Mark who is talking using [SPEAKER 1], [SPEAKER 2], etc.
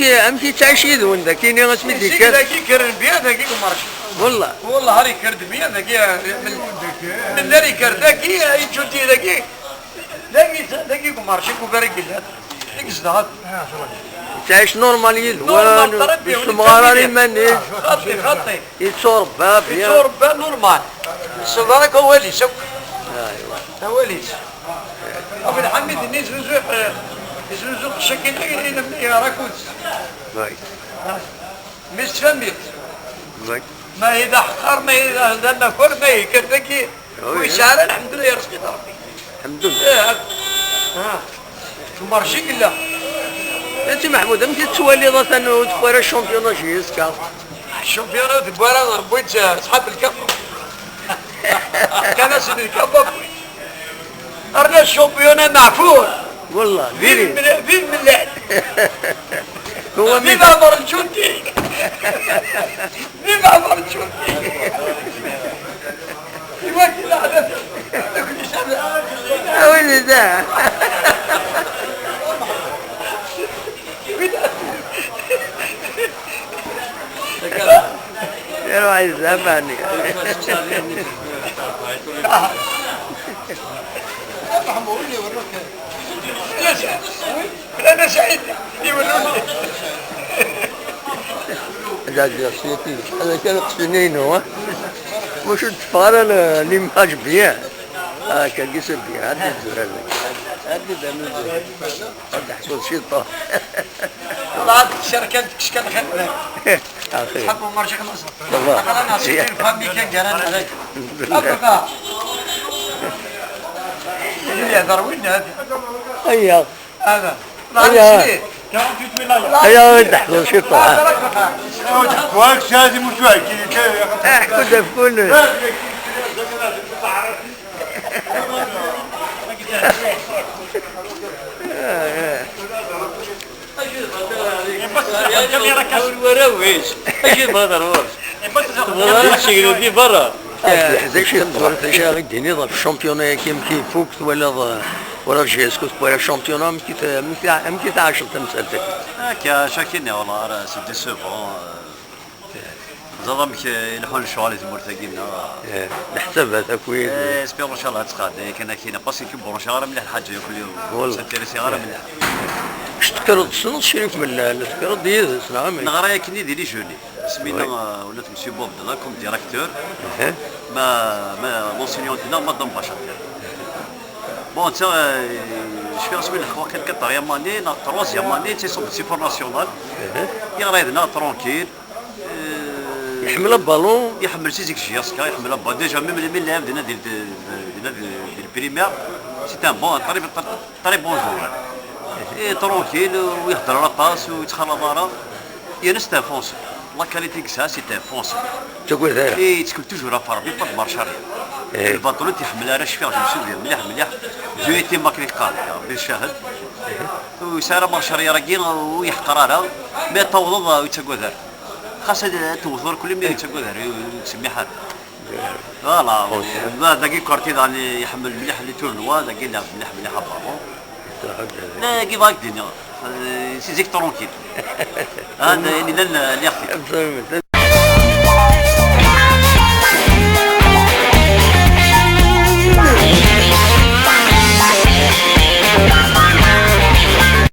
[SPEAKER 1] امشي تعيش يدون ذاك كاين غاسمي ديك
[SPEAKER 2] ذاكي كرن بيا ذاكي marché.
[SPEAKER 1] والله
[SPEAKER 2] والله هاري كرد بيا ذاكي من داري كرد ذاكي يتشوتي ذاكي ذاكي ذاكي marché كوبارك ذاك زداد
[SPEAKER 1] تعيش normal يدوان بالسمغارة مانيش
[SPEAKER 2] خطي خطي
[SPEAKER 1] يتصور bien.
[SPEAKER 2] يتصور normal الصدارك هو اللي سك.
[SPEAKER 1] ايوا.
[SPEAKER 2] هو اللي ابو الحميد الناس يزوزو شكل يا راكوت.
[SPEAKER 1] oui.
[SPEAKER 2] مش فهمت.
[SPEAKER 1] oui.
[SPEAKER 2] ما هي ذا حقر ما هي ذا ما كل ما هي كذاك ويشعر الحمد لله يرزقي ربي.
[SPEAKER 1] الحمد لله.
[SPEAKER 2] ها marché لا.
[SPEAKER 1] انت محمود امتى تولي ضثن تبارا ال championnat JSK؟
[SPEAKER 2] ال championnat تبارا بويت صحاب الكف كان سيدي الكف أرنا ال championnat معفون.
[SPEAKER 1] والله فيري
[SPEAKER 2] فين من اللعب
[SPEAKER 1] هو
[SPEAKER 2] فين عمر الجندي فين عمر الجندي ايوا كده على
[SPEAKER 1] وين ذا يروح الزمن.
[SPEAKER 2] انا سعيد يوروني.
[SPEAKER 1] لا سيتي هذا كان سنين هو مش تفار l'image bien كان يصير bien هذا الزهر هذا هذا هذا حصل شي طه.
[SPEAKER 2] طلعت الشركة كان خير.
[SPEAKER 1] اخي
[SPEAKER 2] حبوا marché خلاص.
[SPEAKER 1] والله.
[SPEAKER 2] انا سيتي فامي كان قران عليك. ابقى اللي يهضر وين هذا؟
[SPEAKER 1] هيا
[SPEAKER 2] هذا
[SPEAKER 1] هيا هيا تحضر شي طه.
[SPEAKER 3] واك هذه مش واك.
[SPEAKER 1] كنت في كل
[SPEAKER 4] اجي بهذا الشيء برا.
[SPEAKER 1] زي شي تزور شي غير ديني ال championnat كيم كي فوق ولا ولا JSK ولا ال championnat مكي تعاشر تمسألتك.
[SPEAKER 4] هكا شاكيني والله راه c'est décevant زعما يلحون الشغل تمورتاكينا.
[SPEAKER 1] نحسبها تكوين.
[SPEAKER 4] espérons ان شاء الله تقعد كان كاينه parce que bon غير مليح الحاجة كل يوم s'intéresser غير مليح.
[SPEAKER 1] تذكر السنة شريف من تذكر ديال نعم.
[SPEAKER 4] نغرا كني ديال les jeunes سمينا ولات مسيو بوب دلا comme directeur ما l'enseignante ديالنا مدام باشاتير. bon تا je pense من كان quatrième année نا troisième année تيصوب سيفور national يغرا يدنا tranquille.
[SPEAKER 1] يحمل البالون
[SPEAKER 4] يحمل سيزيك JSK يحمل ballon déjà même من لعب دينا ديال ديال ال primaire c'est un bon très très bon joueur et tranquille ويهضر على passe ويتخلى دارا يا c'est un fonceur la qualité كسا c'est un fonceur
[SPEAKER 1] تقول هذا
[SPEAKER 4] et تكون toujours افار بي pas marche arrière الباطولو تيحملها راه شفيع جو مليح مليح جو ايتي ماكري قال بالشاهد وسارة marche arrière كي ويحقر راه ما توضض ويتقوذر خاص توثر كل ما يتقوذر يسمي حد voilà داكي quartier يعني يحمل مليح les tournois داكي لعب مليح مليح بالون لا كيف هاك دينا c'est زيك tranquille هذا يعني لا اللي